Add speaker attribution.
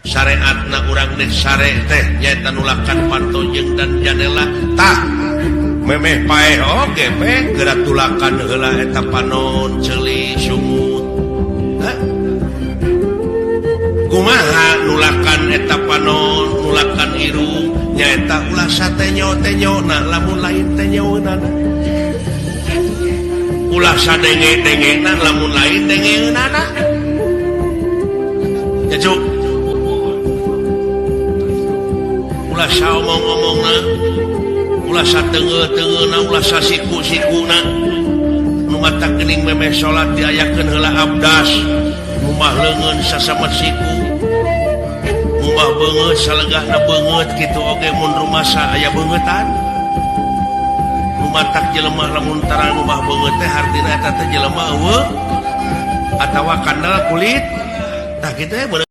Speaker 1: Syariatna urang dek sare teh nyaeta nulakan panto jeung dan janela. Tah, memeh paeh oge pe geura tulakan heula eta panon, ceuli, sungut. Hah? Kumaha nulakan eta panon, nulakan irung? Nyaeta ulah satenyo-tenyo nah lamun lain tenyoeunana, ulah sadenge-dengena lamun lain dengeunana ya, Cuk. Ulah saomong-omongna, ulah sateungeuh-teungeuna, ulah sasiku-sikuna. Nu matak geuning memeh salat diayakeun heula abdas, ngumbah leungeun sasamet siku, ngumbah beungeut salegahna beungeut. Kitu oge mun rumasa aya beungeutan. Nu matak jelema lamun tara ngumbah beungeut teh hartina eta teh jelema euweuh atawa kandel kulit. Tah, kitu ya.